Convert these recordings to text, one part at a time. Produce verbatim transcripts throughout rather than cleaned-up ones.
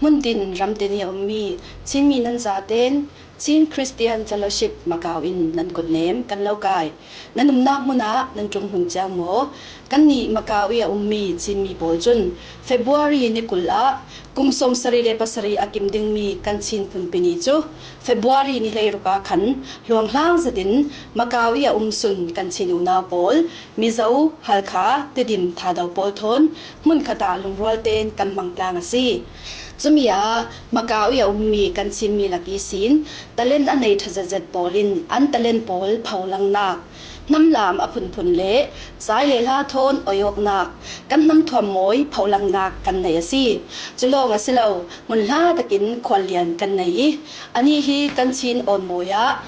Hmun tin ram tin i a ummi Chinmi nan zaten Chin Christian Fellowship Macau in nan kutnem kan lo kai. Nan umnak hmun ah nan ṭung hmun ciang maw? Kannih Macau i a ummi Chinmi pawl cun February ni kul ah kum sawmsarih le pasarih a kim dingmi kan Chin phunpi ni cu February ni hleiruk ah khan hluanghlang zetin Macau i a um sun kan Chin unau pawl, Mizo, Halkha, Tidim, Thado pawl thawn hmunkhat ah lungrual tein kan hmang tlang a si. Cumi ah Macau i a ummi kan Chinmi lak ihsin talent a nei ṭha zetzet pawl in an talent pawl pholangnak, hnamlam a phunphun le zai le hla thawn oiawknak, kan hnamthuam mawi pholangnak kan nei a si. Cu lawng a si lo, hmunhla takin khuallian kan nei i, ani hi kan Chin awnmawi ah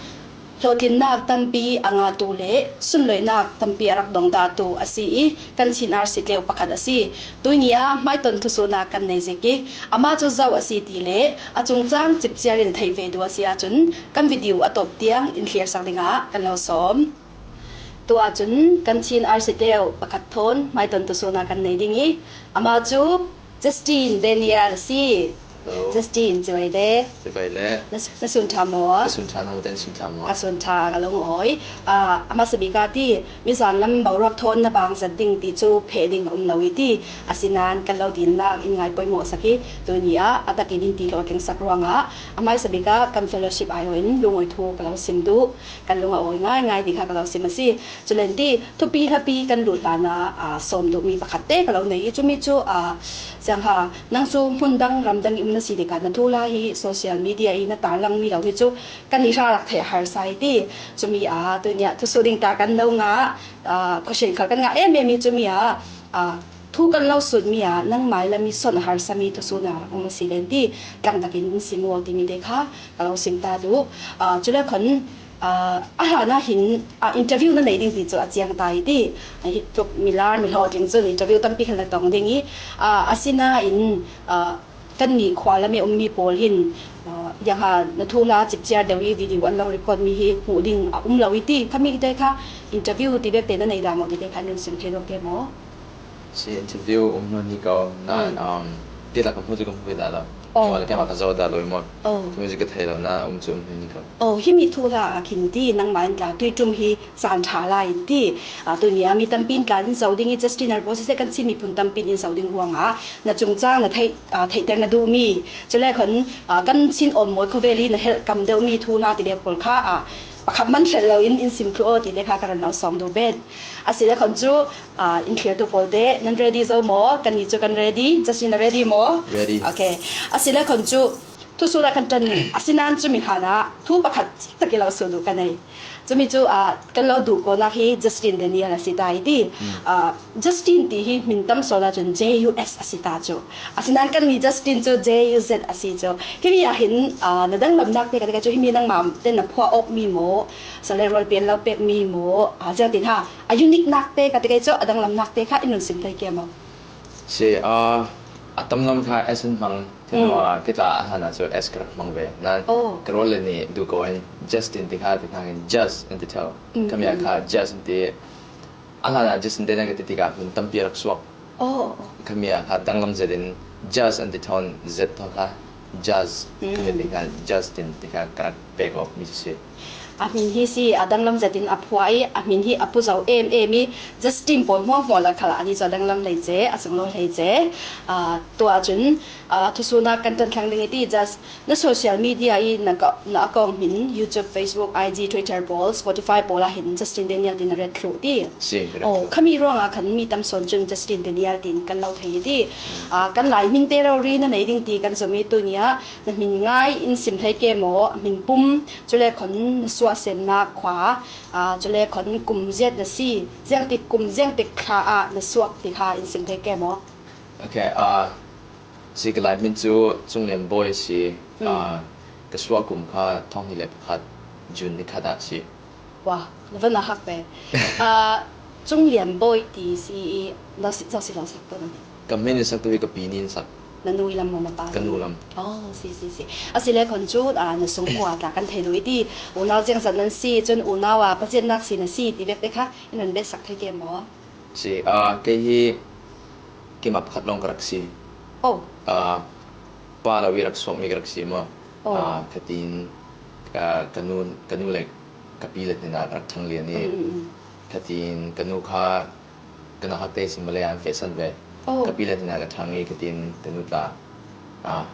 hlawhtlinnak tampi a ngahtu le sunloihnak tampi a rak dongdahtu a si i, kan Chin arsi tleu pakhat a si. Tuini ah hmaiton thusuhnak kan nei zik i, amah cu zoh a si ti le a cungcang cipciar in theih ve duh a si ahcun kan video a tawp tiang in thliarsak dingah kan lo sawm. Tu ahcun kan Chin arsi tleu pakhat thawn hmaiton thusuhnak kan nei ding i, amah cu Justin Daniel a si. Hello. Justin, cibai le. Cibai le. Na, na sun ṭha maw? Na sun ṭha, na hun ten sun ṭha maw? Ka sun ṭha, ka lung awi. Ah, a hmasa bik ah ti, mizan lam boruak thawn na bang zat ding ti cu pheh ding a um lo i ti, asinain kan lo dinnak in ngai poimawh sak i, tuni ah a takin in ti hlawhtling sak ruangah a hmaisa bik ah kan fellowship aiawh in lungawi thu ka lo sim duh. Kan lung a awi ngaingai ti kha ka lo sim a si. Culen ti, thupi hlapi kan luh hlan ah, aa, sawm duhmi pakhat te ka lo nei i, cumi cu, aa, siangha, nang cu hmun dang ram dang i um na si tikah na thuhla hi social media i na tarlangmi lo hi cu kan i hra rak theih a harsa i ti. Cumi ah, tuni ah thusuh ding ta kan lo ngah, aa, khuasin khal kan ngah em em i, cumi ah, aa, thu kan lo sutmi ah nangmai lam i son a harsami thusuhnak rak um a si len ti, tlangtakin in sim aw timi te kha ka lo sim ta duh. Aa, cule khon, aa, a hlan ah hin, aa, interview na nei ding ti cu a ciang ta i ti. Hi tluk milar mihlawhtling cun interview tampi khan na tong ding i, aa, asinain, aa, kannih khua lam i ummi pawl hin, aa, ziangha na thuhla cipciar deuh i video an lo record mi hi hmuh ding a um lo i ti. Khami te kha interview ti bek te na nei dah maw ti te kha an run sim thei lo ke maw? Si interview um hnu ni ko nain, mm, um, dihlak ka hmu cu ka hmu ve dah lo. Oh. Tuale keimah ka zoh dah lo i maw? Oh. Tumi cu ka thei lo na um cu um hnu ni ko. Oh, himi thuhla ah khin ti nangmah in tla tuiṭum hi caan ṭha lai in ti. Ah, tuni ah mi tampi in tla in zoh ding i Justin Arbor siseh kan Chin miphun tampi in in zoh ding ruangah na cungcang na theih, ah, theihter na duhmi. Cule khon, ah, kan Chin awnmawi khawvel i na helh kam deuhmi thuhla ti bek pawl kha, ah, pakhat man hrelh lo in in sim thluh aw ti te kha ka ran lo sawm duh bet. Asile khon cu, aa, in thlirtu pawl te, nan ready zo maw? Kannih cu kan ready. Justin, na ready maw? Ready. Okay. Asile khon cu, thusuhnak kan ṭan. Asinain cumi hlan ah thu pakhat tak i lo sut duh ka nei. Cumi cu, aa, kan lo duh ko nak hi Justin Daniel a si ta i ti. Hmm. Aa, Justin ti hi hmin tam sawn ahcun J U S a si ta cu. Asinain kannih Justin cu J U Z a si cu. Himi ah hin, aa, na danglamnak te ka ti cu himi nangmah te na phuah awk mi maw? Sale rualpi an lo pek mi maw? Aa, ziang tin ha. A unique nak te ka ti kei cu a danglam nak te kha in run sim thei ke maw? Si, aa, a tamlam kha S in hmang, mm, aa, kitla a hlan ah cu S ka rak hmang ve. Nain, oh, ka rual le nih duh ko in Justin ti kha ti hna in Jus in ti ṭheo. Mm, khami ah, mm, kha Jus in ti. A hlan ah Justin te nan ka ti tikah hmun tampi a rak suak. Oh. Khami ah kha danglam zetin Jus an ti thawn, Z thawn kha Jazz. Mm. Khami ti kha Justin ti kha ka rak pek awk mi si. A hmin hi si, a danglam zetin a phuah i, a hmin hi a puzo em em i, Justin pawl hmuahhmuah lak khal ah ani cu a danglam hleice, a sunglawi hleice. Aa, tu ahcun, aa, thusuhnak kan ṭan thlang ding i ti, Jazz. Na social media i na ka, na account hmin, YouTube, Facebook, I G, Twitter pawl, Spotify pawl ah hin Justin Daniel tin na ret thluh ti. Si, ka ret thluh. Oh, khami ruangah khan mi tam sawn cun Justin Daniel tin kan lo thei i ti. Ah, kan Lai hmin te rori na nei ding ti kan zumh i tuni ah na hmin ngai in sim thei ke maw? Hmin pum, cule khon na suahsemnak khua, ah, cule khon kum ziat na si, ziangtik kum, ziangtik thla ah na suak ti kha in sim thei ke maw? Okay, ah, si ka Lai hmin cu Cung Lian Bawi si, mm, ah, ka suah kum kha thong hnih le pakhat June ni khat ah si. Wah, na van a hak ve. Ah, Cung Lian Bawi ti si i, lo si, lo si, lo sak tu na. Ka hmin in sak tu hi ka pi nih in sak. Na nu i lam maw na pa? Ka nu lam. Oh, si, si, si. Asile khon cu, ah, na sungkua tla kan thei lo i ti. Unau ziangzat nan si, cun unau ah paziatnak si na si ti vek te kha in run bet sak thei ke maw? Si, ah, kei hi keimah pakhat lawng ka rak si. Oh. Ah, pa lo i rak suakmi ka rak si maw? Oh. Ah, khatin ka, ka nu, ka nu le ka pi le hnenah ka rak thang lian i, mm, mm, mm, khatin ka nu kha ka nauhak te sin Malay ah an fehsan ve. Oh. Ka pi le hnenah ka thang i, khatin ka nu tla, ah,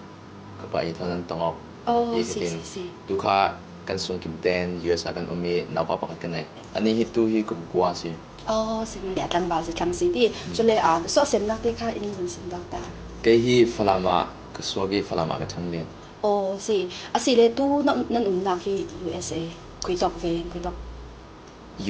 ka pa i thawn an tong awk. Oh, i si, khatin si, si. Tu kha kan sungkim ten U S ah kan um i naupa pakhat ka nei. Anih hi tu hi kum kua si. Oh, si, a tlangval si, tlang si ti. Hmm. Cule, ah, suahsemnak te kha in vun sim bak ta. Kei hi Falam ah ka suak i Falam ah ka thang lian. Oh, si. A si le tu nan, nan umnak hi U S A. Khuitawk ve, khuitawk.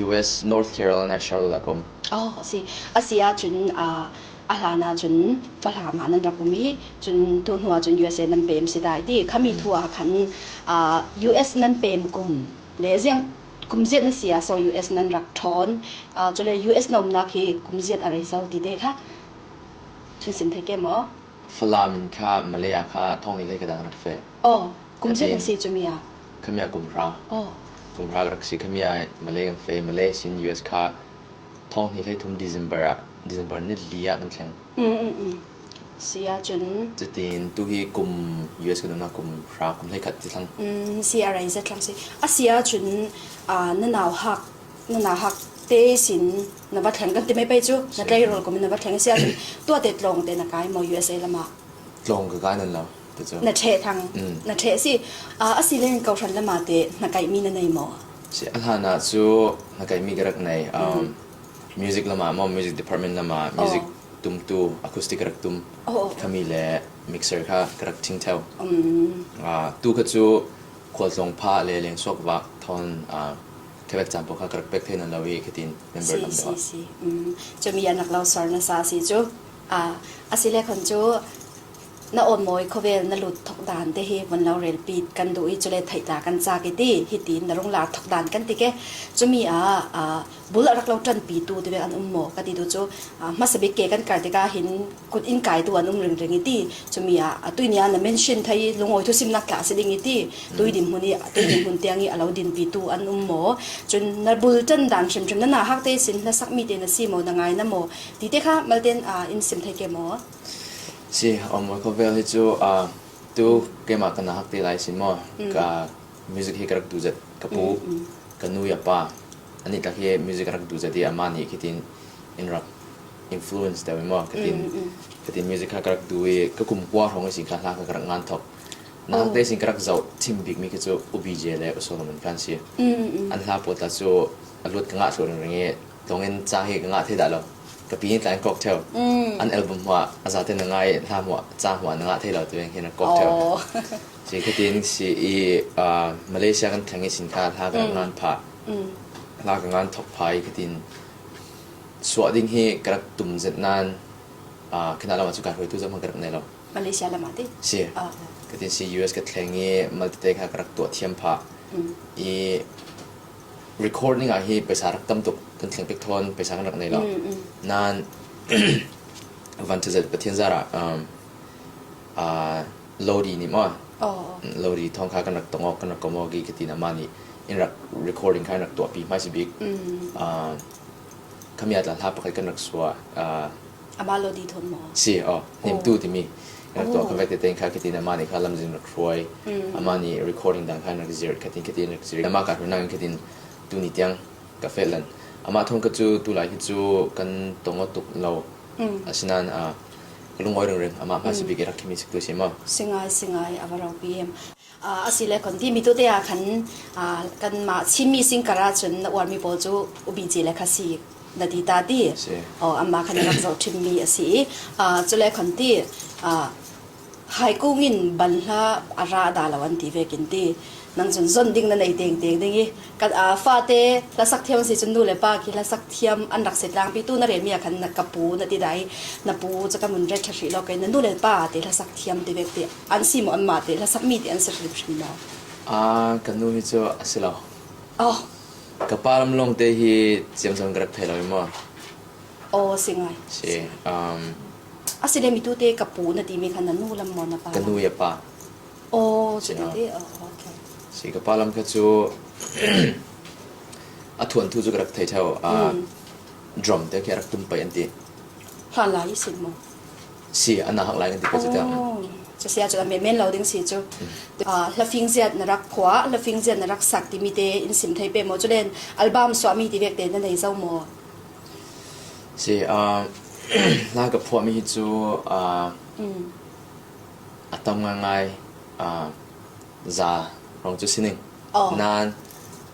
U S North Carolina, Charlotte ah ka um. Oh, si. A si ahcun, ah, a hlan ahcun Falam ah nan rak um i, cun tu hnu ahcun U S A nan pem si ta i ti. Khami, hmm, thu ah khan, ah, U S nan pem kum le ziang kum ziat na si ah so U S nan rak ṭhawn, ah, cule U S na umnak hi kum ziat a rei zo ti te kha cun sim thei ke maw? Falam in kha Malay ah kha thawng hnih hlei ka dang rak feh. Oh, kum ziat na si cumi ah? Khami ah kum hra. Oh. Kum hra ka rak si, khami ah Malay kan feh, Malay sin U S kha thawng hnih hlei thum December ah, December ni li ah kan thleng. Mm, mm, mm. Si ahcun. Cutin tu hi kum U S kan umnak kum hra, kum hleikhat ti thlang. Mm, si a rei zet thlang si. A si ahcun, ah, na nauhak, na nauhak te sin na va thleng kan ti mai pei cu, na, si, tleirawl kum in na va thleng si ahcun, tuate tlawng te na kai maw U S A lam ah? Tlawng ka kai nan lo, ti cu. Na ṭheh thlang, mm, na ṭheh si. Ah, a si le in kohhran lam ah te na kaihmi na nei maw? Si, a hlan ah cu na kaihmi ka rak nei. Um, mm, music lam ah maw, music department lam ah, music, oh, tumtu, acoustic ka rak tum. Oh, oh. Khami le mixer kha ka rak ṭhing theu. Mm. Ah, tu kha cu khualtlawng pha le lengsuak vak thawn, ah, khavek caan pawl kha ka rak pek thei nan lo i, khatin member, si, lam deuh, si, ah, si. Mm. Cumi ah nak lo sor na sa si cu. Ah, a si le khan cu na Awnmawi khuavel na lut thok dan te hi vun lo relpi kan duh i, cule theih tla kan cak i ti, hitin na rung lar thok dan kan ti ke. Cumi ah, ah, bul a rak lo ṭanpitu tivek an um maw ka ti tu cu, ah, hmasa bik ke kan kar tikah hin kut in kaitu an um ringring i ti. Cumi ah, a tuini ah na mention thei i lungawi thusimnak tla a si ding i ti. Tui dinhmun i, tui dinhmun tiang i a lo dinpitu an um maw? Cun na bul ṭan dan hrimhrim, na nauhak te sin hlasak mi te na si maw, na ngai na maw? Ti te kha malte in, ah, in sim thei ke maw? Si, Awnmawi khuavel hi cu, ah, tu keimah ka nauhak te lai sin maw? Mm. Ka music hi ka rak duh zet, ka pu, mm, mm, ka nu i a pa, anih tlak hi music a rak duh zet i amah nih khitin in rak influence deuh i maw? Khatin, mm, mm, khatin music kha ka rak duh i ka kum kua hrawng ihsin kha hla kha ka rak ngan thok. Nauhak, oh, te ihsin ka rak zoh ṭhim bikmi khi cu U B J le U Solomon kha an si. Mm, mm, mm. An hla pawl tla cu a luat ka ngah thluh ringring i, tlawngin ca hi ka ngah thei dah lo. Ka pi nih tla in kawk ṭheu. Mm. An album hmuah a zate na ngai, hla hmuah, ca hmuah na ngah thei lo, ti veng hi na kawk ṭheu. Oh. Si khatin si i, ah, Malaysia kan thleng ihsin kha hla ka rak, mm, ngan phah. Mm. Hla ka ngan thok phah i khatin suah ding hi ka rak tum zet nain, ah, khinah lam ah cu ka hruaitu zohhmanh ka rak nei lo. Malaysia lam ah ti? Si. Ah, ah. Khatin si U S ka thleng i malte te kha ka rak tuah thiam phah. Mm. I recording ah hi paisa rak tam tuk, kan thleng pek thawn paisa kan rak nei lo. Mm, mm. Nain van ṭha zet Pathian zarah, um, ah, Lodi nih maw? Oh, oh. Lodi thawng kha kan rak tong awk, kan rak kom awk i khatin amah nih in rak recording kha in rak tuahpi hmaisa bik. Mm. Ah, khami ah tla hla pakhat kan rak suah, ah, amah Lodi thawn maw? Si, aw, Hnemtu, oh, timi. Kan rak tuah, oh, khavek tete in kha khatin amah nih kha lamzin rak hruai. Mm. Amah nih recording dan kha in rak zir, khatin khatin rak zir. Amah ka hruainak in khatin tuni tiang ka feh lan. Amah thawn kha cu tulai hi cu kan tong aw tuk lo. Mm. Asinain, ah, ka lungawi ringring, amah hmaisa, mm, bik i rak khimi sik tu si maw? Si ngai, si ngai, a va ropi em. Ah, a si le khan ti, mi tu te ah khan, ah, kanmah Chinmi singkar ah cun na uarmi pawl cu U B J le kha si na ti ta ti. Si. Oh, amah khan rak zoh ṭhimmi a si i, ah, cu le khan ti, ah, Haikung in bal hla a rah dah lo an ti vekin ti. Nang cun zon ding na nei tengteng ding i, ka, ah, fate hlasak thiam an si cun nu le pa khi hlasak thiam an rak si tlangpi tu na relmi ah khan na ka pu na ti dah i, na pu cu ka mun ret ṭha hrih lo, kei na nu le pa te hlasak thiam ti vek ti an si maw, anmah te hlasak mi te an si hrimhrim maw? Ah, ka nu hi cu a si lo. Oh. Ka pa lam lawngte hi ciamco in ka rak thei lo i maw? Aw, si ngai. Si, um, a si le mi tu te ka pu na timi kha na nu lam maw, na pa lam? Ka nu i a pa. Aw, si, cuti ah. Ti, aw, okay. Si, ka pa lam kha cu a thuanthu cu ka rak thei ṭheu. Ah, mm, drum te khi a rak tum pei an ti. Hlanlai ihsin maw? Si, a nauhak lai kan ti pei cu tiang. Aw, Sia cun a men men lo ding si cu. Ah, hlafing ziat na rak phuah, hlafing ziat na rak sak timi te in sim thei peh maw? Culen album suahmi ti vek te na nei zo maw? Si, ah, hla ka phuahmi hi cu, ah, a tam ngaingai, ah, za rong cu sining. Oh. Nan,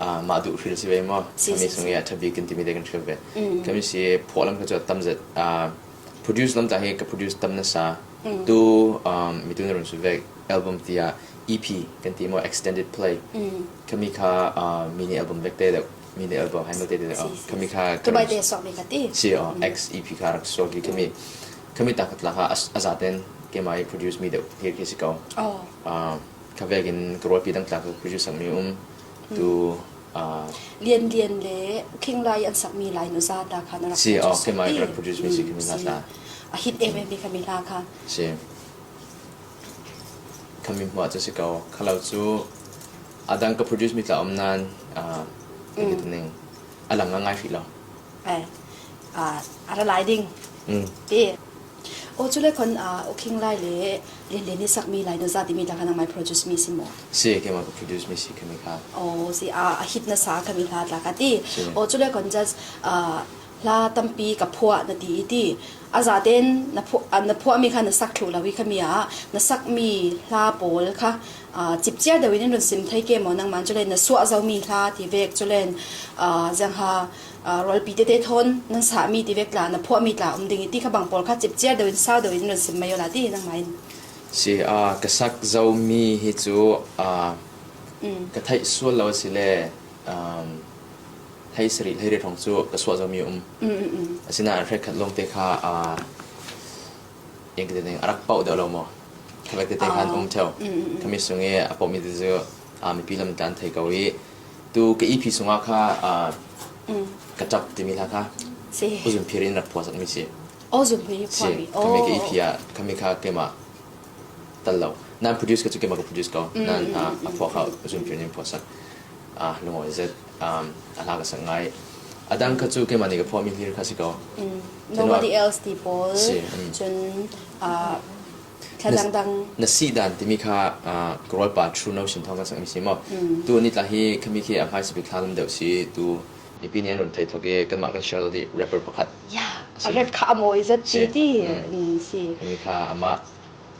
ah, mah duh hril si ve maw? Si, khami si, sung si. I a ṭha bik in timi te kan hril ve. Mm. Khami si phuah lam kha cu a tam zet. Ah, produce lam ta hi ka produce tam nasa. Mm. Tu, um, mi tu na run su vek album tia E P kan ti maw, extended play. Mm. Khami kha, ah, mini album vek te deuh, mini album hai maw te deuh. Si, si, khami si. Kha ka bai run te suak mi kha ti. Si, oh, mm, ex E P kha rak suak i khami. Mm. Khami ta khat la kha a, a zaten keimah i produce mi deuh hi khi si ko. Oh. Ah, kha vekin ka rualpi dang tla ka produce mi um. Mm. Tu, ah, Lian Lian le Khinglai an sak mi lai nu za ta kha na rak si, produce oh, keimah i si. Rak produce mi si, mm, khami hla si. Ta. A hit em em mi khami hla kha. Si. Khami hmuah cu si ko, kha lo cu a dang ka produce mi tla um nan, ah, mm, ning a lang ngaingai hrih lo. Eh, ah, a ra lai ding. Mm. Ti. Oh, cu le khon, ah, U Khing Lai le Lian Lian i sak mi lai nu za timi tla kha nangmah i produce mi si maw? Si, keimah ka produce mi si khami kha. Oh, si, ah, a hit nasa khami hla tla kha ti. Si. Oh, cu le khon just, ah, hla tampi ka phuah na ti i ti. A zaten na phuah, ah, na phuahmi kha na sak thluh lo i khami ah na sakmi hla pawl kha, ah, cipciar deuh in in run sim thei ke maw? Nangmah cu len na suah zomi hla ti vek cu len, ah, ziangha, ah, rualpi tete thawn nan sahmi ti vek tla na phuahmi tla um ding i ti kha bang pawl kha cipciar deuh in sau deuh in in run sim mai aw la ti nangmah in. Si, ah, ka sak zomi hi cu, ah, mm, ka theih sual lo si le, um, hleisarih, hleiriat hrawng cu ka suah zomi um. Mm, mm, mm. Asinain hrekkhat lawngte kha, aa, eng ka ti ning, a rak pauh deuh lo maw? Kha vek tete khan, aa, um ṭheo. Mm, mm, mm. Khami sung i a pauhmi te cu, aa, mipi lam tla an thei ko i tu ka E P sungah kha, aa, mm, ka ṭap timi hla kha, si, U Zun Phir in rak phuahsakmi si. Oh, Zun Phir hi phuahmi. Si, khami ka E P ah, khami kha keimah tal lo. Nan produce ka cu keimah ka produce ko. Mm, nan, mm, ah, mm, a phuah kha, mm, Zun Phir nih phuahsak. Ah, lungawi zet, um, a hla ka sak ngai. A dang kha cu keimah nih ka phuahmi hlir kha si ko. Mm. Nobody else ti pawl. Si, mm. Cun, ah, thla dangdang. Na sih dan timi kha, ah, ka rualpa True Notion thawng kan sakmi si maw? Mm. Tu ni tla hi khami khi a hmaisa bik hla lam deuh si. Tu mipi nih an run thei thok i kanmah kan share lo dih rapper pakhat. Ya, a rap kha a mawi zet ti ti. Mm. Mm, si. Khami kha amah,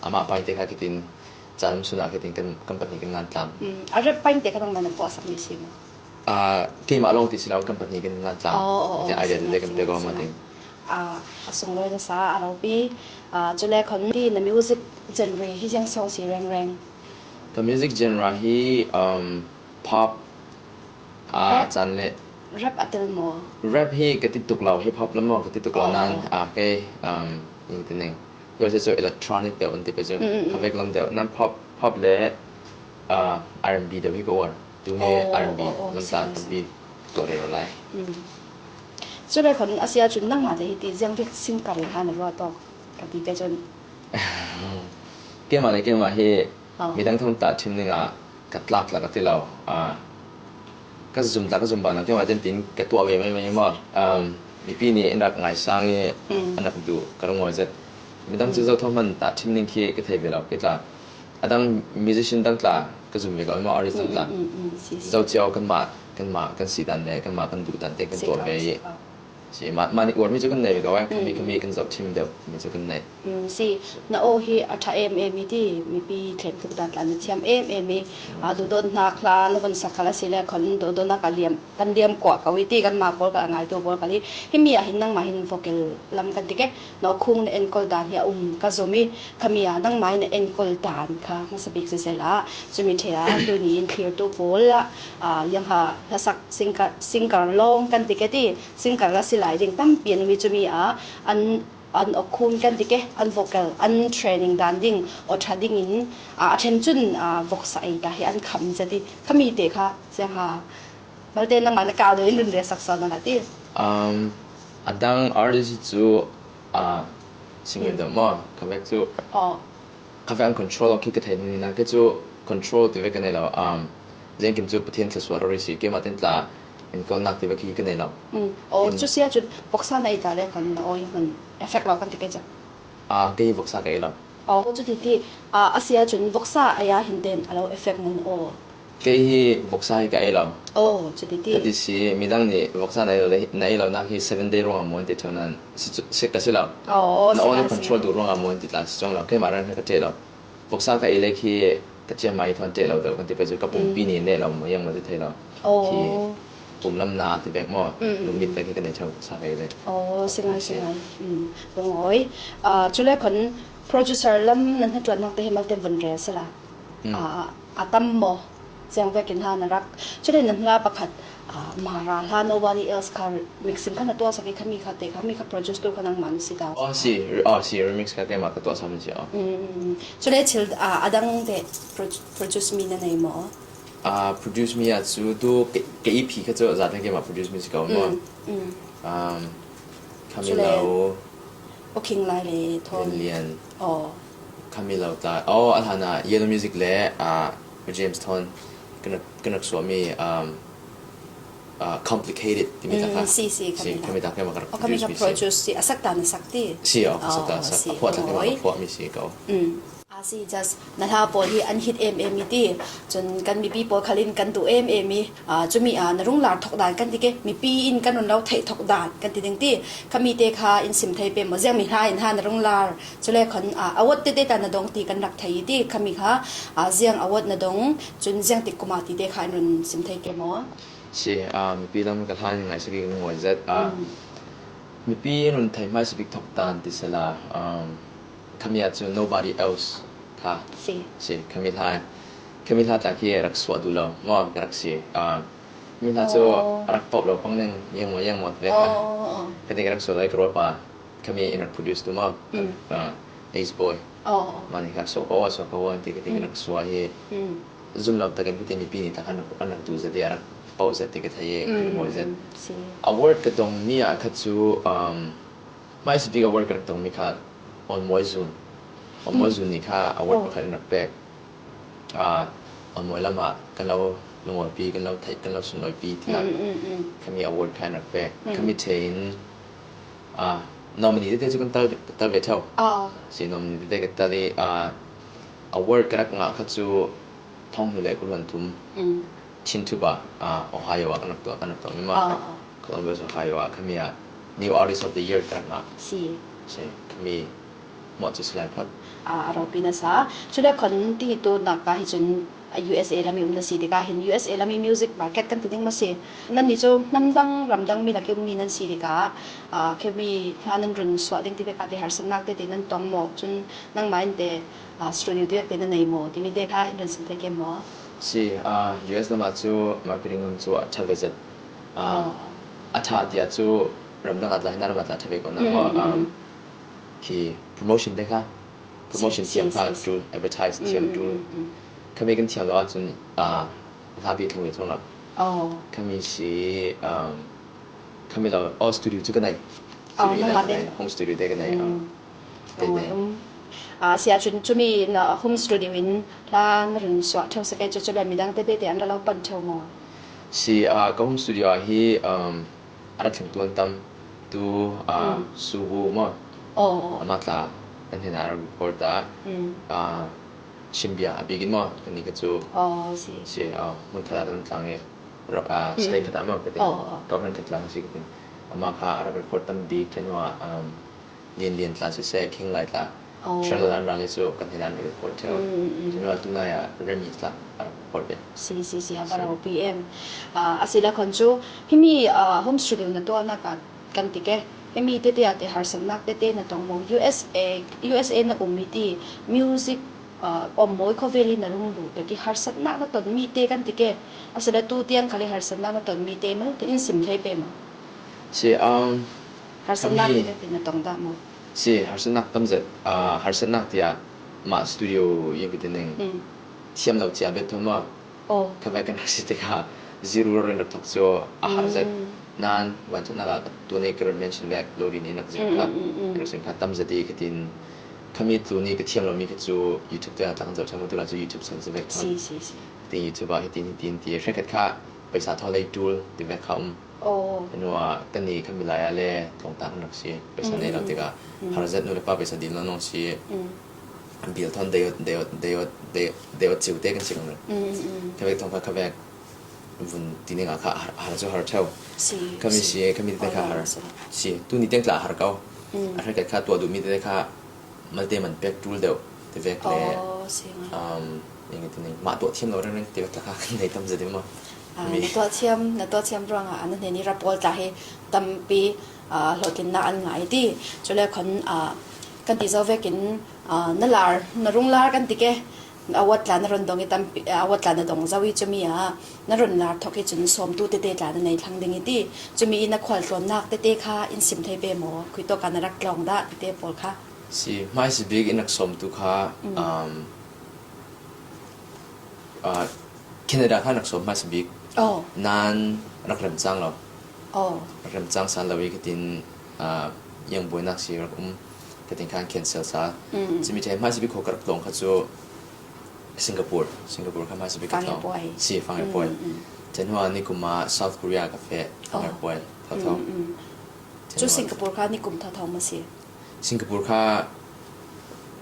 amah paite kha khitin, Caan Sun ah khitin kan, kan pahnih kan ngan tlam. Mm, a rap paite kha nangmah na phuahsak mi si maw? Ah, keimah lawng ti si lo, kan pahnih kan ngan tlam. Oh, oh, oh, idea si, te kan si, pek si, aw ma si, ting. Ah, a sunglawi nasa a ropi, ah, cu le khon ti na music genre hi ziang song si rengreng? Ka music genre hi, um, pop, ah, rap? Caan le rap a tel maw? Rap hi ka ti tuk lo, hip hop lam maw ka ti tuk lo. Oh, nan, oh, ah, kei, um, ing ti ning. Khuasia cu electronic deuh an ti pei cu, mm, mm, mm, kha vek lam deuh. Nan pop, pop le, ah, R and B deuh hi ka uar. Tu hi, oh, R and B, oh, oh, lam si, tla si, tampi tuah rero lai. Mm. Cu le khon a si ahcun nangmah le hi ti ziang vek singkar le hlan a ruah tawk ka ti pei cun. Keimah le keimah hi, oh, midang thawm tla ṭhim ning ah ka tlak tla ka ti lo. Ah, ka zum tla ka zum bang lo, keimah ten tin ka tuah ve mai mai maw? Um, mipi nih in rak ngaisang i, mm, an rak duh ka rung ngawi zet. Midang cu, mm, zo thawm hman tla ṭhim ning khi ka thei ve lo, kei tla. A dang musician dang tla ka zum ve ko, maw artist dang tla. Mm, mm, mm, mm, si, si. Zo cio kanmah, kanmah kan si dan le kanmah kan duh dan te kan tuah ve i. Si, mah, mah nih uarmi cu kan nei ko, eh, khami, mm, khami kan zohṭhim deuh mi cu kan nei. Mm, si, na aw hi a ṭha em em i ti, mipi thlem tuk dan tla na thiam em em i, aa, duhdawt hnak hla na von sak khal a si le khon duhdawtnak a liam, kan liam kuah ko i ti, kanmah pawl kal a ngaitu pawl kal i, himi ah hin nangmah hin vocal lam kan ti ke, na aw khung na enkawl dan hi a um ka zum i, khami ah nangmah hin na enkawl dan kha hmasa bik zezel ah, cumi ṭhe ah, tuni in thlirtu pawl ah, aa, liangha hlasak singkar, singkar lawng kan ti ke ti, singkar la si lai ding tampi an um i cumi ah an, an awkhun kan ti ke, an vocal, an training dan ding, aw ṭha dingin, aa, a ṭhen cun, aa, voksa ei ta hi an kham zet i, khami te kha, ziangha, malte nangmah na kau deuh in run rel sak sual na la ti. Um, a dang artist cu, aa, singer deuh maw, kha vek cu. Oh. Kha vek an control awk khi ka thei ni, na ke cu control ti ve ka nei lo. Um, ziangkim cu Pathian thluasuah rori si, keimah ten tla enkawlnak ti ve khi ka nei lo. Mm. Oh, in cu si ahcun voksa na ei ta le khan na aw i hmun effect lo kan ti ke cu. Ah, kei voksa ka ei lo. Aw, chuti ti, ah, a sia chun voksa a ya hin ten a lo effect ngun aw. Kei hi voksa hi ka ei lo. Aw, chuti ti. Ka ti si, midang nih voksa na ei lo, na ei lo nak hi seven day ruang a muan ti ṭheu nan. Si chu, si ka si lo. Aw, na si aw na ka si. Control duh ruang a muan ti tla si chuang lo. Keimah rang ka ṭeh lo. Voksa ka ei lek hi ka ciam mai thawn ṭeh lo deuh kan ti pei chu ka pumpi ni nei lo maw, yang maw ti thei lo. Aw. Hi pum lam na ti bek maw. Mm, mm, lungmit bek hi ka nei ṭheu voksa ka ei lek. Aw, si ngai, si ngai. Mm, lungawi. Ah, chule khon producer lam nan hnaṭuan nak te hi malte vun rel sela. Mm. Ah, a tam maw. Ziang vekin hla na rak. Chule nan hla pakhat, ah, Mara hla Nobody Else kha mixing kha na tuah sak i kha mi kha te kha mi kha produce tu kha nangmah na si ta. Oh, si, re-, oh, si, remix kha keimah ka tuah sak mi si, oh. Mm, mm, mm. Chule thil, ah, a dang te pro-, produce mi na nei maw? Ah, produce mi ah chu tu ke, ke E P kha chu za te keimah produce mi si ka maw? Mm, mm. Um, Khami lo. Aw Khing Lai le Thawn. Lian Lian. Aw. Khami lo ta. Aw, a hlan ah Yellow Music le, ah, James Thawn. Kan rak, kan rak suah mi, um, ah, Complicated timi ta kha. Mm, si, si, si, khami ta. Khami ta keimah ka rak produce mi si. Aw, khami ka produce si. A sak ta na sak ti. Si, aw, a sak ta, aw, sak. Si, a phuah ta keimah ka phuah mi si ka. Mm. A si, just na hla pawl hi an hit em em i ti. Chun kan mipi pawl khalin kan duh em em i. Ah, chumi, ah, na rung lar thok dan kan ti ke, mipi in kan run lo theih thok dan kan ti ding ti. Khami te kha in sim thei pe maw, ziang mi hla in ha na rung lar. Chule khon, ah, award te te ta na dong ti kan rak thei i ti. Khami kha, ah, ziang award na dong, chun ziang tik kuma ti te kha in run sim thei ke maw? Si, ah, mipi lam ka hlan ngai saki ngawi zet. Ah, mm. Mipi in run thei mai saki thok dan ti sela. Um, Khami ah chu Nobody Else kha. Si. Si, khami hla. Khami hla ta khi rak suah duh lo. Maw, ka rak si. Ah, khami hla chu, aw, a rak pop lo pang ning, yang maw, yang maw, ve kha. Aw, aw, aw. Ka ding rak suah lai ka rual pa. Khami in rak produce tu maw. Mm. Ah, Ace Boy. Aw, aw. Mani kha suah ko, suah ko, ti ka ding rak suah hi. Mm. Zum lo ta kan ka ti mipi ni ta khan an rak tu zet, a rak pop zet ti ka thei e, mm, ka mawi zet. Mm, si. Award ka dong mi ah kha chu, um, Mai sipik award ka rak tong mi kha Awnmawi Zun. Awnmawi Zun ni kha award pakhat in rak pek. Ah, Awnmawi lamah kan lo lungawlpi, kan lo theih, kan lo sunlawipi tiah khami award kha in rak pek. Khami ṭhein, ah, nominee tete cu kan tal, tal ve ṭheu. Ah. Si nominee tete ka tal i, ah, award ka rak ngah kha cu thonghnu le kul hluan thum. Mm. Chin Tuba, ah, Ohio ah kan rak tuah, kan rak tuah mi maw. Ah, ah. Columbus, Ohio ah khami ah New Artist of the Year kan rak ngah. Si. Si, khami maw cu si lai phot. Ah, a ropi na sa. Chule khon ti tu nak ka hi cun, ah, U S A lam i um na si tikah hin U S A lam i music market kan ti ding maw si. Nannih cu hnam dang, ram dang mi lak i um mi nan si tikah, ah, khami hla nan run suah ding ti vek ah ti harsatnak tete nan tong maw. Cun nangmah in te, ah, studio tiah te na nei maw timi te kha in run sim thei ke maw? Si, ah, U S lamah cu marketing lam cu a ṭha ve zet. Ah, a ṭha tiah cu ramdang ah tla, hna ram ah tla a ṭha ve ko nak maw? Um, khi promotion te kha, promotion thiam kha ṭul, advertise thiam ṭul. Khami kan thiam lo ahcun, ah, hlapi thong ve thong lo. Khami si, um, khami lo, oh, studio cu ka nei. Studio ka nei, home studio te ka nei. Te te. Ah, si ahcun cumi na home studio in hla na run suah ṭheu sake cu, cule midang tete te an ra lo pan ṭheu maw? Si, ah, ka home studio ah hi, um, a ra thlengtu an tam tu, ah, Subu maw? Amah tla kan hnenah a ra record ah, ah, Shimbia a bikin maw? Kan ni ka cu. Si, ah, hmun khat ah kan tlang i, ah, state khat ah maw? Ka ti. Government khat tlang si ka ti. Amah kha a ra record tam bik ṭhen ah, um, Lian Lian tla siseh, Khing Lai tla. Ṭhal an rang i cu kan hei dan record ṭheu. Tunai ah Remi tla a record ve. Si, si, si, a va ropi em. Ah, a si le khon cu, himi, ah, home studio na tuahnak ah kan ti ke. Himi tete ah te harsatnak tete na tong maw? U S A, U S A na um mi ti music, ah, Awnmawi khuavel i na rung lut bek i harsatnak na ton mi te kan ti ke. A si le tu tiang khal i harsatnak na ton mi te maw? Te in sim thei pe maw? Si, um, harsatnak khami te na tong dah maw? Si, harsatnak tam zet, ah, harsatnak tiah mah studio i ka ti ning. Thiam lo cia bet thawn maw? Kha ve kan si tikah zero rori rak thok cu a har zet. Nan vanṭhatnak ah tu nih ka rak mention vek lo rih nih nak zero kha. Ka rak sim kha tam zet i ka tin. Khami tu nih ka thiam lo mi kha cu YouTube te ah tla kan zoh ṭhan maw? Tu lai cu YouTube san si vek thawn. Si, si, si. Ka tin YouTube ah hitin, hitin ti hrekkhat kha paisa thaw lei ṭul ti vek kha um. Hnu ah kan i kan milai ah le tlawngta kan rak si. Paisa nei lo tikah har zet, nu le pa paisa din lo nong si. Bial thawn dei awt, dei awt, dei awt, dei awt, dei awt ciu te kan si kang. Mm, mm, mm. Khavek thawng kha, khavek vun ti ning a kha har, har chu har theu. Si, ka mi si. Si, ka mi te kha har. Si. Si, tu ni teng tla har kau. Mm. A har ka kha tua du mi te kha malte man pek tul deuh. Te vek le. Oh, si nga. Um, eng ti ning ma tua thiam lo reng reng te vek tla kha nei tam za di ma. Ah, mi. Na tua thiam, na tua thiam ruang a, na ne ni ra pawl tla hi tampi, ah, hlawhtlinna an ngai ti. Chule khon, ah, kan ti zo vekin, ah, na lar, na rung lar kan ti ke, a wat tla na run dong i tampi, a wat tla na dong zo i chumi a, na run lar thok i chun sawmtu tete tla na nei thlang ding i ti. Chumi i na khual tlawn nak tete kha in sim thei pe maw, khui to ka na rak tlawng da tete pawl kha. Si, hmai si bik in rak sawmtu kha, mm, um, ah, Canada kha nak sawm hmasa bik. Oh. Nan rak remchang lo. Oh. Rak remchang san lo i katin, ah, yang buai nak si rak um katin khan cancel sa. Mm. Chimi thei hmasa bik kho ka rak tlawng kha chu Singapore. Singapore kha hmasa bik ka tlawng. Fangherpuai. Si, Fangherpuai. Mm, mm. Chen hua ni kuma South Korea ka fe Fangherpuai. Oh. Thau thau. Mm, mm. Chen hua. Chu Singapore kha ni kum thau thau ma si. Singapore kha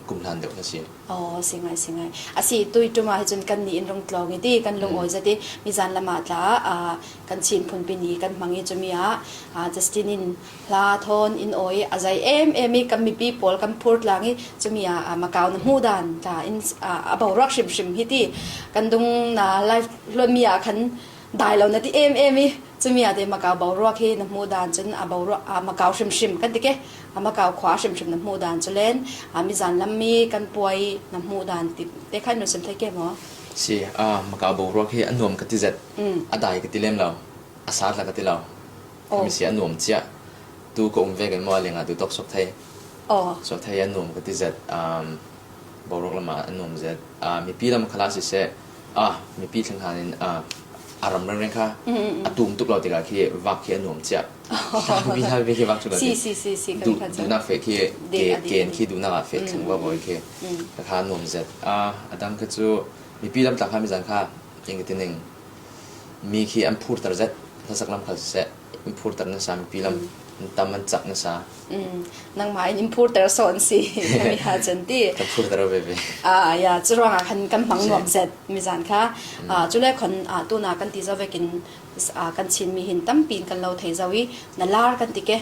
kum hlan deuh kha si. Oh, si ngai, si ngai. A si tui tuma hi chun kan ni in rung tlawng i ti, kan lung, mm, awi zat i, mi zan lama tla, ah, kan chin phun pi ni kan hmang i chumi a, ah, Justin in hla thawn in awi a zai em em i kan mipi pawl kan phur tlang i chumi a, ah, Macau na hmuh dan tla in, ah, a boruak hrim hrim hi ti kan dung na live luat mi a khan dai lo na ti em em i. Chumi a te Macau boruak hi na hmuh dan chun a boruak, a Macau hrim hrim kan ti ke, a Macau khua hrim hrim na hmuh dan chu len, a mi zan lam mi kan puai na hmuh dan ti te khan nu sim thei ke maw? Si, a Macau boruak hi a nuam ka ti zet, mm, a dai ka ti lem lo, a sat la ka ti lo. Oh. Mi si a nuam chiah. Tu ka um vek in maw a lenga tu tawk sok thei. Oh. Sok thei a nuam ka ti zet, um, boruak lama a nuam zet. Ah, mipi lam khala si se, ah, mipi thleng hanin, ah, a ram reng reng kha, mm, mm, mm, a tum tuk lo tikah khi vak khi a nuam chiah. Hla mi hla mi khi vak chu lo si, ti. Si, si, si, ka du, mi khan chu. Dunak fe khi, de, ke, a di ken khi dunak a fe, mm, thleng, mm, va boi khi. Mm. Ka kha nuam zet. Ah, a dang kha chu, mipi lam tla kha mi zan kha, eng ka ti ning. Mi khi an phurter zet, hlasak lam khal seh, in phurter nasa, mipi lam, mm, an tam an chak nasa. Mm. Nangma in, in phurter sawn si, ka mi ha chan ti. Ka phurter veve. Ah, ya, churuang a khan kan hmang nuam zet, mi zan kha. Mm. Ah, chule khon, ah, tuna kan ti zo vekin, ah, kan Chin mi hin tampi in kan lo thei zo i, na lar kan ti ke,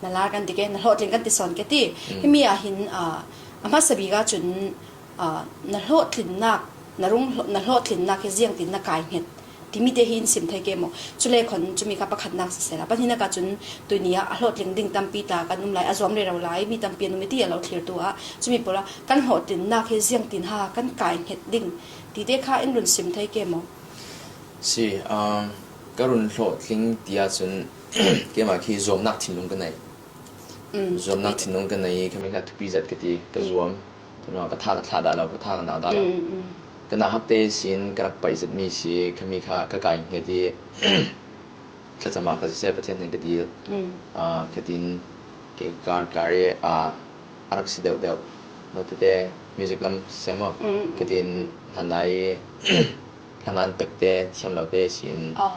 na lar kan ti ke, na hlawhtling kan ti sawn ke ti. Mm. Himi a hin, ah, a hmasa bik a chun, ah, na hlawhtlinnak, na rung hlawh-, na hlawhtlinnak hi ziangtin na kai nghet timi te hi in sim thei ke maw? Chule khon chumi kha pakhatnak sisela, pahnihnak ah chun tuini ah a hlawhtling ding tampi ta kan um lai, a zuam rero lai, mi tampi an um i ti a lo thlirtu ah, chumi pula kan hlawhtlinnak hi ziangtin ha kan kai nghet ding ti te kha in run sim thei ke maw? Si, um, ka run hlawhtling ti ah chun keimah khi zuamnak thinlung ka nei. Mm, zuamnak thinlung ka nei, khami kha thupi zet ka ti, ka zuam. Tuna ka tha ka thlah dah lo, ka tha ka nau dah lo. Mm, mm. Ka nauhakte sin ka rak paih zet mi si, khami kha ka kai nghet i thlacam ah ka siseh, Pathian hnen ka dil. Mm. Ah, ka tin, ke ka kar kar i, ah, a rak si deuh deuh. Note te music lam siseh maw. Mm, mm. Ka tin, hlan lai i, hlangan pek te, thiam lo te sin. Ah.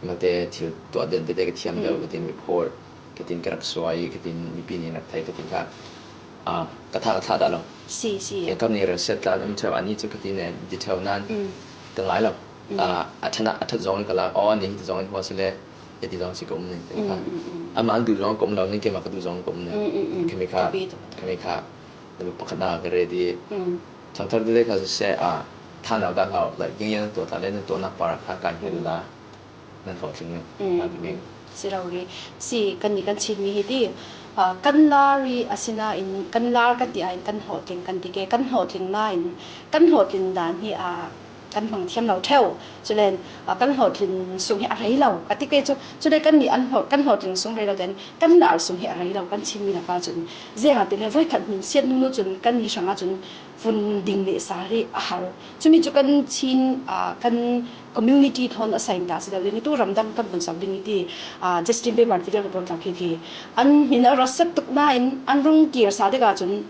Note thil tuah den te te ka thiam deuh, mm, ka tin report. Ka tin ka rak suai, ka tin mipi nih rak thei, ka tin kha, ah, ka tha, ka tha dah lo. Si, si. Ke kam ni rel set la, um theu ani chu ka tin e, di theu nan, mm, ka ngai lo. Mm. Ah, a thana, a that zong ka la, oh, ani hi zong in hua si le, e di zong si ka um ni, ka tin kha. Mm, mm, mm. Ama an du zong ka um lo ni, keima ka du zong ka um ni. Mm, mm, mm. Khami kha, ka pi tu. Khami kha, na pakhat na ka ready. Mm. Thangthar de de kha se, ah, tha nau dah lo, like, ging yang tuah ta le, na tuah nak par kha, kan hi la. Nan hlawhtling, mm, nan hlawhtling. Si rori. Si, kan ni kan Chin mi hi ti, ah, kan lar i a sina in, kan lar kan ti a in, kan hlawhtling kan ti ke, kan hlawhtling na in, kan hlawhtling dan hi a, kan hmang thiam lo theu. Chulen, ah, kan hlawhtling sung hi a rei lo. Ka ti ke chu, chule kan ni an hlawh, kan hlawhtling sung rei lo ten, kan lar sung hi a rei lo, kan Chin mi laka chun. Ziang a ti le, voi khat min siat nunu chun, kan ni hrang a chun, vun ding leh sal hi a har. Chumi chu kan Chin, ah, kan community thawn a saing ta si lo ding i, tu ramdang kan vun sak ding i ti, ah, Justin Bieber video report tak hi ti. An min a rawt sep tuk na in, an rung kir sa dek a chun,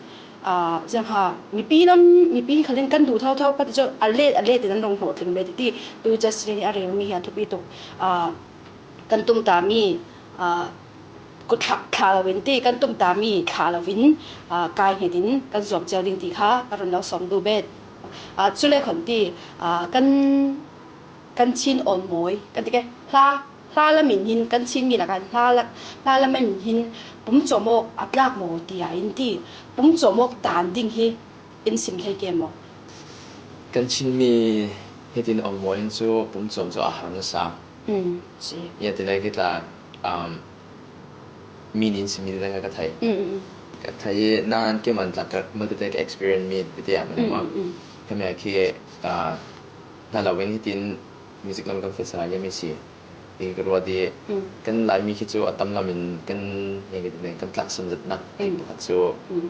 ah, ziang ha, mipi lam, mipi khalin kan duh thau thau ka ti chu, a let, a let in an rung hlawhtling ve ti ti. Tu Justin hi a rel mi hi a thupi tuk, ah, kan tum ta mi, ah, Kut thla, thla loin ti kan tum ta mi thla loin, aa, kai nghetin kan zuam ciau ding ti kha ka run lo sawm duh bet. Aa, cu le khon ti, aa, kan, kan Chin awn mawi kan ti ke, hla, hla lamin hin kan Chin mi lakah hla la, hla lamin hin pum cawm awk a tlak maw ti a in ti, pum cawm awk dan ding hi in sim thei ke maw? Kan Chin mi hitin awn mawi in cu pum cawm cu a har nasa. Mm, si. Ya ti lai khit la, um, mi nin simi te ka thei. Mm, mm, mm. Ka thei nan ke man tlak ka mal te ka experience mi te te a man Mm, ma. Mm, mm. Ka mi a khi, ah, na lo weng hitin music lam kan fesa ya mi si. Ti ka ruat di Mm. kan Laimi khi cu a tam lamin kan nge kan tlak san zat nak Mm. pakhat cu, Mm.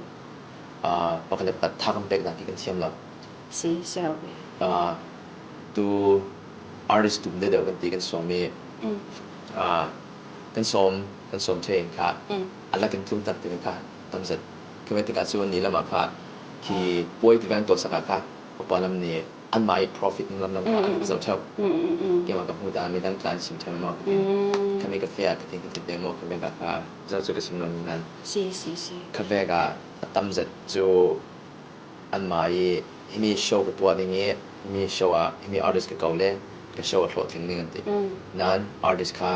ah, pakhat le pakhat tha kan pek nak khi kan thiam lo. Si, si lo. Ah, tu artist tum deuh deuh kan ti kan sawm i, Mm. ah, kan sawm, kan sawm thei in kha, Mm. a la kan tlum tak te kha tam zat. Ka ve tikah cu ni lamah kha khi puai ti vang tuah sak ah kha, upa lam ni anmah i profit lam lam kha Mm, mm, an mm. zoh theuh. Mm, mm, mm. Keimah ka hmuh ta mi dang tlan sim theuh maw? Mm. Ka mi ka feh ah ka ting ka ti te maw? Ka vek ah kha zoh cu ka sim lo nan. Si, si, si. Ka vek ah a tam zat cu anmah i himi show ka tuah ding i, himi show ah himi artist ka ko le ka show a hlawh theng ding an ti. Mm. Nan artist kha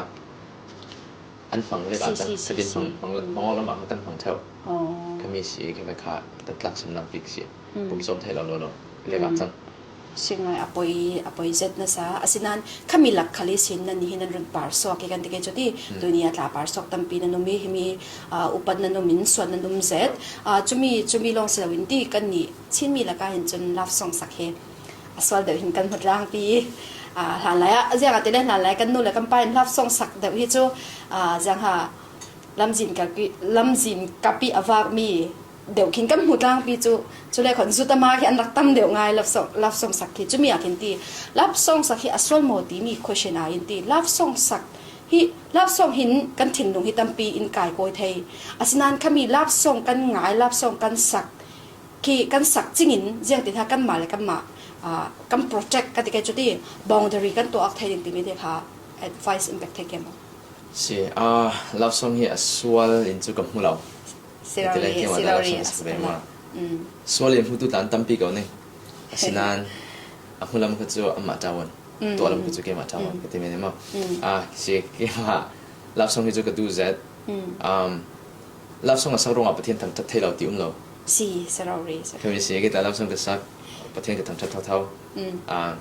an hmang le Si, ka si, si, ka din si. hmang, hmang, hmang lam ah kan hmang theuh. Oh. Ka mi si ka vek kha kan tlak sim lam bik si. Mm. Pum sawm thei lo lo lo. Le ka Mm. cang. Si ngai a poi, a poi zet nasa. Asinan khami lak khal i sin nan hi nan run par suak i kan ti ke cuti. Mm. Tuni a tla par suak tampi nan um i himi, ah, upat nan um in suan nan um zet. Ah, cumi, cumi lawng si lo in ti kan ni Chin mi lakah hin cun love song sak hi a sual deuh hin kan hmu tlangpi. Ah, hlanlai ah, ziang ah ti le hlanlai kan nu le kan pa in love song sak deuh hi cu, ah, ziang ha lamzin kapi, lamzin kapi a vakmi deuh khin kan hmu tlangpi cu, cu le khon zut ama khi an rak tam deuh ngai love song, love song sak khi. Cumi ah khin ti, love song sak hi a sual maw timi question ah in ti, love song sak hi, love song hin kan thinlung hi tampi in kai kawi thei. Asinan khami love song kan ngai, love song kan sak khi kan sak cingin ziangtin ha kanmah le kanmah, ah, kan protect ka ti ke cuti boundary kan tuak thei ding timi te kha advice in pek thei ke maw? Si, ah, love song hi a sual in cu ka hmu lo. Si Ka ti lo lai ri, keimah si dah lo love ri, song a si si pek lo. ma. Mm. Sual in hmutu tlan tampi ko ni. Asinan a hmulam kha cu amah tawan. Mm, Tuah lam mm, kha cu keimah tawan. mm. Ka ti men maw? Mm. Ah, si keimah love song hi cu ka duh zet. Mm. Um, love song a sak ruangah Pathian thangṭhat thei lo ti um lo. Si, si rori, si. Khami si kita love song ka sak Pathian ka thangṭhat thotho. Mm. Ah,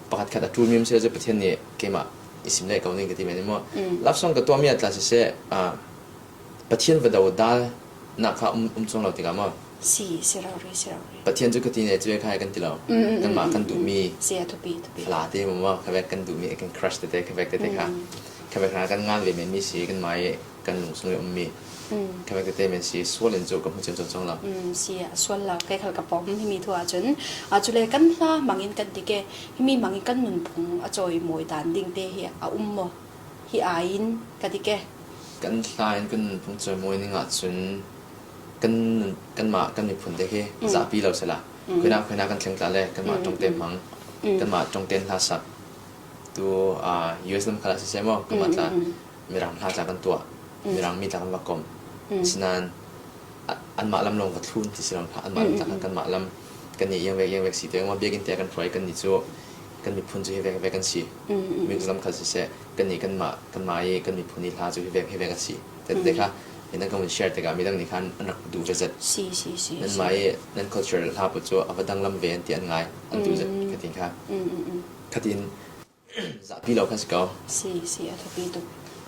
pakhat khat a ṭul mi um si cu Pathian nih keimah i sim leh ko ning ka ti men maw? Mm. Love song ka tuahmi a tla siseh, ah, Pathian va do dal nak kha um, um cuang lo tikah maw? Si, si rori, si rori. Pathian cu ka ti ne cu e kha kan ti lo. Mm, mm, Kanmah mm, kan mm, duhmi mm. Si a thupi, thupi. Fala te maw, kha vek kan duhmi, kan crush tete, kha vek tete kha. Mm. Kha vek kha kan ngan ve men mi si, kanmah i kan lungsung i ummi. Mm. Kha vek tete men si, sual in cu ka hmu ciamco cuang lo. Mm, si a sual lo, kei khal ka pom himi thu ahcun. Ah, cule kan hla hmangin kan ti ke, himi hmangin kan nunphung a cawi mawi dan ding te hi a um maw? Hi aiin ka ti ke. Kan hla in kan nunphung cawi mawi ning ahcun kan nun, kanmah kan miphun te hi Mm. zahpi lo sila. Mm. Khuina, khuina kan thleng tla le kanmah Mm, ṭongte mm. hmang, Mm. kanmah ṭongte in hla sak. Tu, ah, U S lam khalah siseh maw, kanmah Mm, tla mm, mm. Mirang hla tla kan tuah, Mm. Mirang mi tla kan va kom. Mm. Sinan, a, anmah lam lawng va thlun ti si lo kha, anmah lam Mm, tla kha mm. kanmah lam, kan nih iang vek, iang vek si te, mah biakinn te kan hruai, kan nih cu, kan miphun cu hi vek, hi vek kan si. Mm, mm, mm. Mix lam khat siseh, kan nih kanmah, kanmah i kan miphun i hla cu hi vek, hi vek a si. Tete Mm. kha, hi nan kan share tikah midang nih khan an rak duh ve zet. Si, si, si, Nanmah si. i, nan culture hla paoh cu a va danglam ve an ti an ngai, an duh zet Mm. kha tin kha. Mm, mm, mm. Khatin, zahpi lo kha si ko. Si, si, a thupi tuk.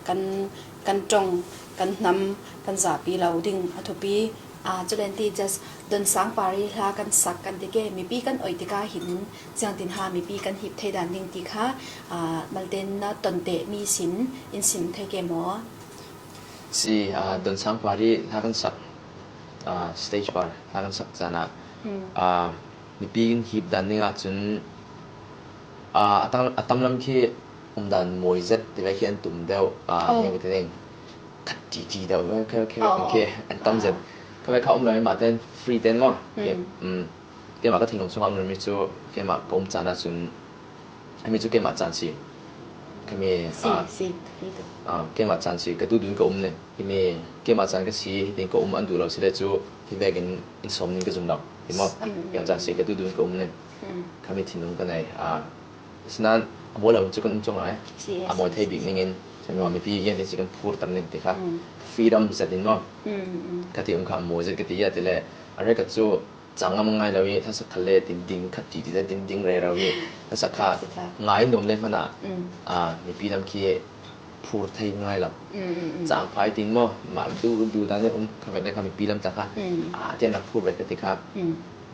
Kan, kan ṭong, kan hnam, kan zahpi lo ding a thupi. Ah, culen ti just don sang pari hla kan sak kan ti ke, mipi kan oih tikah hin, ziangtin ha mipi kan hip thei dan ding ti kha, ah, malte na ton te mi sin in sim thei ke maw? Si, ah, don sang pari hla kan sak, ah, stage par hla kan sak caan ah, Hmm. ah, mipi in hip dan ding ahcun, ah, a tam, a tam lam khi um dan mawi zet ti ve khi an tum deuh, ah, Oh. hi ka ti ding. Khat ti ti deuh ve, khe, khe, Oh. khe, an tam zet. Kha ve kha um lo, mah ten free ten maw. Hmm. Khe, um, keimah ka thinlung chungah um lo mi cu, keimah ka um caan ahcun, himi cu keimah caan si. Khami, Si, ah, si, itu. ah, keimah caan si ka duh dun ka um le. Khami, keimah caan ka si, hitin ka um an duh lo si le cu, hi vekin in sawm ning ka zum lo. Hi maw? Mm, mm, Keimah caan si ka duh dun ka um le. Mm. Khami thinlung ka nei. Ah, asinain a mawi lo cu kan um cuang lai. Si, A mawi si, thei si, bik si. Ningin, cun maw mipi yan si kan phur tam ning ti kha. Mm. Freedom zat in maw. Mm, mm. Ka ti um kha a mawi zat ka ti ya ti le. A rek ka cu cang ngam ngai lo i, thasak khal le tin ding khat ti ti le tin ding rero i. Thasak kha Thasak kha. Ngai nuam le hmanh ah, Mm. ah, mipi lam khi phur thei ngai lo. Mm, mm, mm. Cang phai tin maw, mah duh duh dan le um kha vek le kha mipi lam ta kha. Mm. Ah, tian rak phur vek ka ti kha. Mm.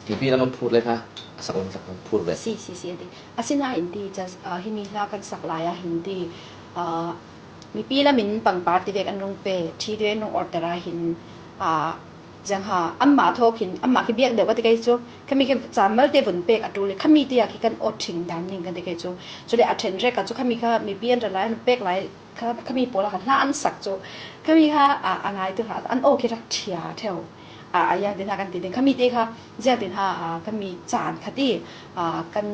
Mipi lam an phur le kha, a sak lam sak an phur vek. Si, si, si, a ti. Asinain ti, just, ah, himi hla kan sak lai ah hin ti, ah, mipi lam in pangpar ti vek an rung pe, thi ti vek an rung order ah hin, ah, ziang ha, anmah thawk hin, anmah khi biak deuh ka ti kei cu, khami khi caan malte vun pek a ṭul i, khami te ah khi kan awt ṭhing dan ning kan ti kei cu. Cule a ṭhen rek ah cu khami kha mipi an ra lai, an pek lai, kha, khami pawl ah kha hla an sak cu. Khami kha, ah, a ngai tu hla an aw khi rak ṭhia ṭheu. Ah, a ziang tin ha kan ti ding. Khami te kha, ziang tin ha, ah, khami caan kha ti, ah, kan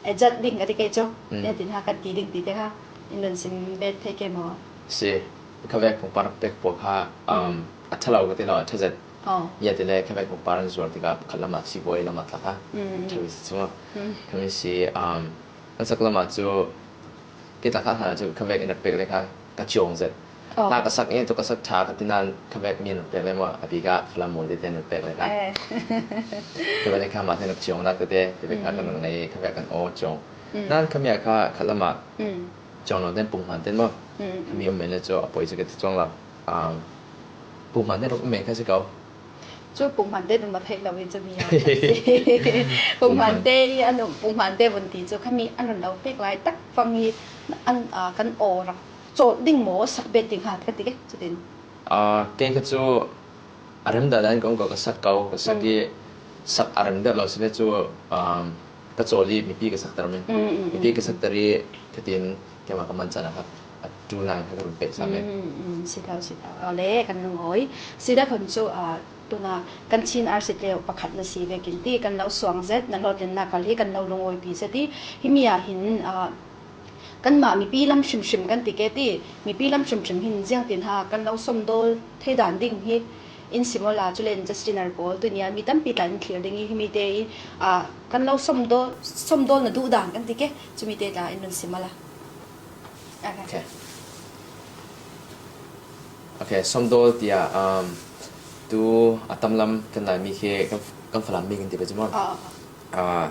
adjust ding ka ti kei cu. Mm. Ziang tin ha kan ti ding ti te kha, in nun sim bet thei ke maw? Si, kha vek pangpar pek pawl kha, um, a ṭha lo ka ti lo, a ṭha zet. Oh. Ya ti le kha vek pangpar an zuar tikah khat lam ah si bawi lam ah tla kha. Mm. Ṭha mi si cu. Mm. Kha mi si, um, kan sak lam ah cu kei tla kha hna cu kha vek in rak pek le kha ka ciawng zet. Oh. Hna ka sak in tu ka sak ṭha ka ti nain kha vek mi in rak pek le maw, a bik ah Falam mawi te in rak pek le kha. Eh. Kha vek le kha mah te rak ciawng nak tete, ti vek kha kan rak ngei, kha vek kan aw ciawng. Mm. Nain kha mi ah kha khat lam ah Mm. Ciang lo ten pungman ten maw? Mm, Khami um men le cu a poi cu ka ti cuang lo. Um, pungman ten rak um men kha si ko. Cu pungman te dun ma theih lo i cu mi a si. Pungman te i an um, pungman te vun ti cu khami an run lo pek lai tak fang i an, ah, kan aw rak cawt ding maw, sak bet ding ha ka ti ke cu tin. Ah, kei kha cu a rem dah dan kong ko ka sak ko, ka sak i sak a rem dah lo si le cu, um, ka cawl i mipi ka sakter men. Mm, mm, Mipi mm, ka sakter i ka tin keimah ka man caan ah kha a tu lai kha ka run pek sa men. Mm, mm, si tau, si tau. Aw le, kan lungawi. Si dah khon cu, ah, tuna kan Chin artist lio pakhat na si vekin ti kan lo suang zet, na hlawtlinnak kal hi kan lo lungawipi zet i himi ah hin, ah, kanmah mipi lam hrimhrim kan ti ke ti, mipi lam hrimhrim hin ziangtin ha kan lo somdawl thei dan ding hi in si maw la, cule in Justin ar pawl tunia mi tampi tla in thlir ding i himi te i, ah, kan lo somdawl, somdawl na duh dan kan ti ke, cumi te tla in run si maw la. Okay. Okay. Okay, somdawl tia, um, tu a tamlam kan Laimi khi kan, kan Falam mi kan ti pei cu maw? Ah, ah, Ah,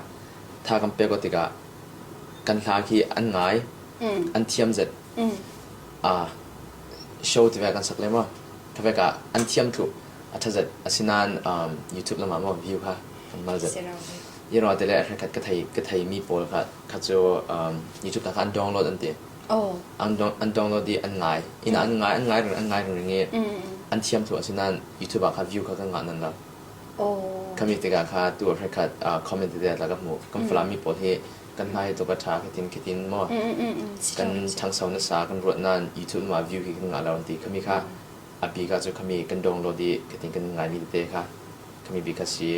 tha kan pek awk tikah kan hla khi an ngai, Mm. an thiam zet. Mm. Ah, show tivek kan sak le maw? Kha vek ah an thiam thluh a ṭha zet. Asinain, um, YouTube lamah maw view kha kan mal zet. Si lo ve. Ziangruangah ti le a hrekkhat ka thei, ka thei mi pawl kha, kha cu, um, YouTube ta kha an download an ti. Oh. An, down, an download i an ngai. Ina an ngai, an ngai ring, an ngai ring ring i Mm, mm. an thiam thluh asinain YouTube ah kha view kha kan ngah nan lo. Oh. Khami tikah kha tu a hrekkhat, ah, comment te tla ka hmuh. Kan Mm. Falam mi pawl hi kan hla hi tu ka ṭha khitin khitin maw? Mm, mm, mm, mm. Si Kan tau, si. ṭhangso nasa kan ruat nain YouTube lamah view hi kan ngah lo an ti. Khami kha a bik ah cu khami kan download i khitin kan ngai mi tete kha. Khami bik kha si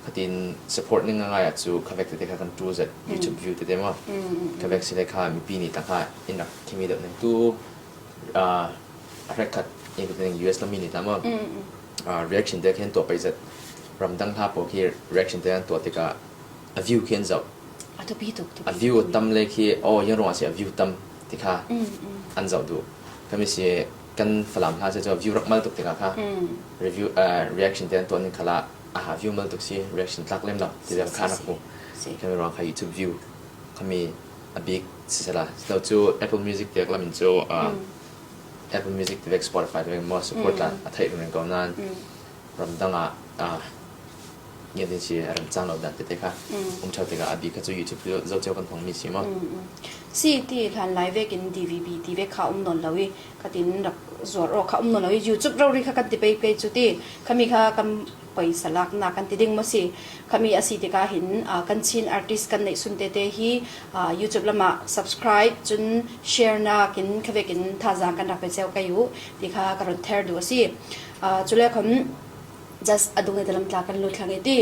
khatin support ning a ngai ah cu kha vek tete kha kan ṭul zet, YouTube view tete maw? Mm, mm, mm. Kha vek si le kha mipi nih tla kha in rak khimi deuh ning tu, ah, a hrekkhat in ka ti ning U S lam mi nih tla maw? Mm, mm. Ah, reaction te khen tuah pei zet. Ramdang hla pawl khi reaction te an tuah tikah a view khi an zoh. A thupi tuk, thupi A tuk, view thupi tam tuk. Le khi, oh, ziangruangah si a view tam ti kha Mm, mm. an zoh duh. Khami si kan Falam hla si cu a view rak mal tuk tikah kha Mm. review, ah, reaction te an tuah ning khalah, aha, view mal tuk si, reaction tlak lem lo ti Si, lem si, kha rak si. hmuh. Si. Khami ruang kha YouTube view khami a bik sisela. Si lo cu Apple Music tivek lam in cu, ah, Mm. Apple Music tivek, Spotify tivek maw support Mm. tla a theih ringring ko nain Mm. ramdang ah, ah, ngiat in si a remcang lo dan tete kha Mm. um ṭheu tikah a bik kha cu YouTube cu zo cio kan hmang mi si maw? Mm, mm. Si ti hlan lai vekin D V B ti vek kha um nawn lo i, ka tin rak zuar awk kha um nawn lo i, YouTube rori kha kan ti pei pei cu ti, khami kha kan poisa laknak kan ti ding maw si. Khami a si tikah hin, ah, kan Chin artist kan neih sun tete hi, ah, YouTube lamah subscribe cun share nakin kha vekin thazaang kan rak pe ceu kai uh ti kha ka run ther duh a si. Ah, cule khon just a dung lam tla kan lut thlang i ti,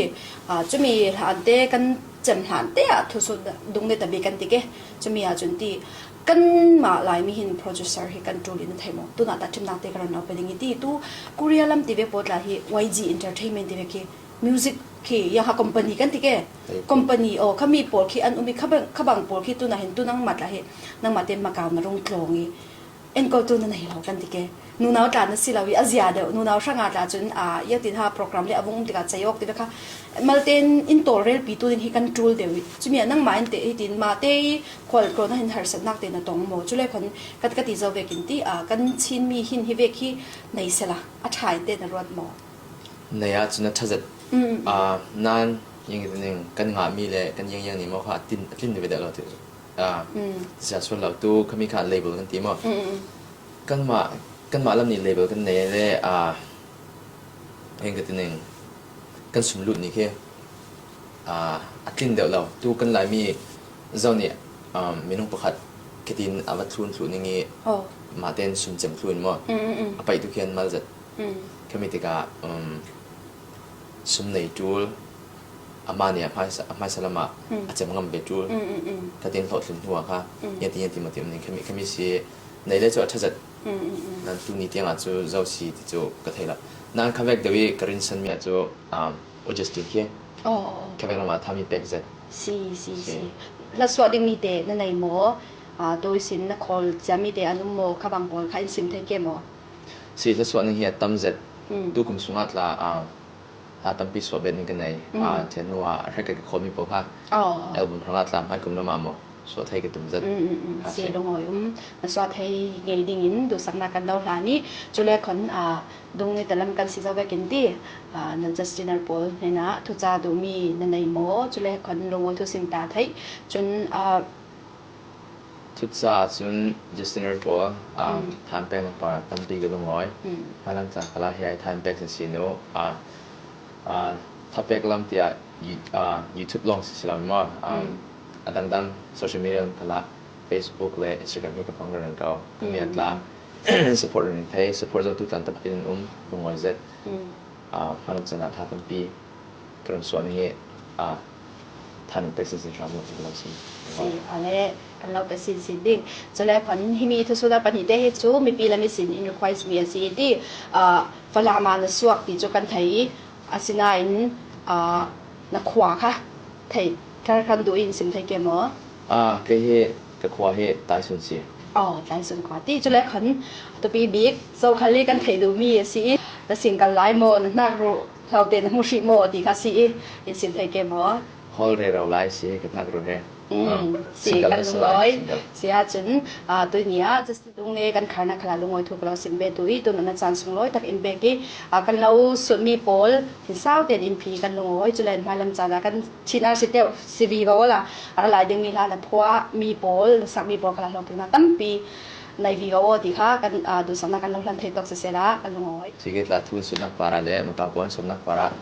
ah, cumi hla an te kan Cem hlan te ah thusuh dung ne ta bik kan ti ke. Chumi ah cun ti kanmah Laimi hin producer hi kan ṭul in a thei maw? Tunah ta ṭimnak te ka run lo pe ding i ti tu Korea lam ti vek pawl tla hi Y G Entertainment ti vek hi music khi yang ha company kan ti ke. Company aw, khami pawl khi an um i khabang, khabang pawl khi tunah hin tu nangmah tla hi nangmah te Macau na rung tlawng i enkoltu na nei lo kan ti ke. Nunau tla na si lo i a zia deuh, nunau hranga tla cun a ia tin ha program le a vung um tikah cei awk ti ve kha. Malte in in tawl relpi tu ding hi kan ṭul deuh i. Chumi ah nangmah in te hitin mah te i khual tlawng na hin harsatnak te na tong maw? Cule khon ka, ka ti zo vekin ti a kan Chinmi hin hi vek hi nei sela a ṭha in te na ruat maw? Nei ah cun a ṭha zet. Mm, mm, mm. Ah, nan, yang i ning kan ngahmi le kan yang yang ni maw kha a tlin, a tlin ve deuh lo ti. Ah, mm, sia sual lo tu khami kha label kan ti maw? Mm, mm, mm. Kanmah, kanmah lam nih label kan nei le, ah, heng ka ti ning kan sum lut ni khi, ah, a tlin deuh lo. Tu kan Laimi zo nih, um, minung pakhat ka tin a va thlun thluh ning i, oh, mah ten sum cem thluh in maw? Mm, mm, mm. A paih tu khian mal zet. Mm. Khami tikah, um, sum nei ṭul, amah nih a hmaisa, a hmaisa lamah, mm, a cem ngam ve ṭul. Mm, mm, mm. Ka tin hlawhtling hnu ah kha, mm, yan ti, yan ti maw ti um ning khami, khami si nei le cu a ṭha zet. Mm, mm, mm. Nan tuni tiangah cu zo si ti cu ka thei lo. Nan kha vek deuh i ka rinsanmi ah cu, um, U Justin khi, oh, oh, oh, kha vek lamah thami pek zet. Si, si, si, si. Hla suah dingmi te na nei maw? Ah, tu ihsin na khawl ciami te an um maw? Kha bang pawl kha in sim thei ke maw? Si, hla suah ning hi a tam zet. Mm. Tu kum sungah tla, ah, hla tampi suah bet ning ka nei. Mm. Ah, ṭhen hnu ah a hrek ka khawmi pawl kha. Oh. Album hrangah tla hmai kum lamah maw suah thei ka tum zet. Mm, mm, mm. Kha si, si, lungawi um. Na suah thei ngei dingin duhsaknak kan lo hlan i, cule khon, ah, dung ni talam kan si zo vekin ti, ah, na Justiner pawl hnenah thuca duhmi na nei maw? Cule khon lungawi thu sim ta theih. Cun, ah, thuca cun Justiner pawl, ah, mm, than pek lampa tampi ka lungawi. Mm. Hmalam ca khalah hi ai than pek sin si nu, ah, ah, tha pek lam tiah You-, ah, YouTube lawng si si lo maw? Ah, mm, a dangdang social media lam khalah Facebook le Instagram hi ka pang rero ko. Mm. Khami ah tla support rero thei, support zotu tla tampi an um, lungawi zet. Mm. Ah, hmalam cun ah tha tampi ka run suah ning i, ah, than pek sin sin hram lo ti lo sin. Si, ale kan lo pek sin sin ding. Cule khon himi thusuhnak pahnih te hi cu mipi lam ihsin in request mi a si i ti, ah, Falam ah na suak ti cu kan thei i, asinain, ah, na khua kha thei, kan, kan duh in sim thei ke maw? Ah, kei hi ka khua hi Taisun si. Oh, Taisun khua ti. Cule khon tupi bik Zokhal i kan thei duhmi a si i, na single lai maw, na hnak ruh hlo te na hmu hrih maw ti kha si i, in sim thei ke maw? Hawl rero lai si ka hnak ruh he. Mm, ah, si single kan na si lai, lungawi. Single. Si ahcun, ah, tuini ah Justin Lungne kan kharnak khalah lungawi thu ka lo sim ve tu i, tunah na caan sunglawi tak in bek i, ah, kan lo sunmi pawl hin sau tein in phi kan lungawi. Cule hmailam caan ah kan Chin R C T C V ka awla a ra lai dingmi hla na phuahmi pawl, na sakmi pawl khalah hlawknak tampi na i vivo aw ti kha kan, ah, duhsaknak kan lo hlan thei tawk siseh ah kan lungawi. Sikitla thu sunnak parah le Macau pawl sunnak parah.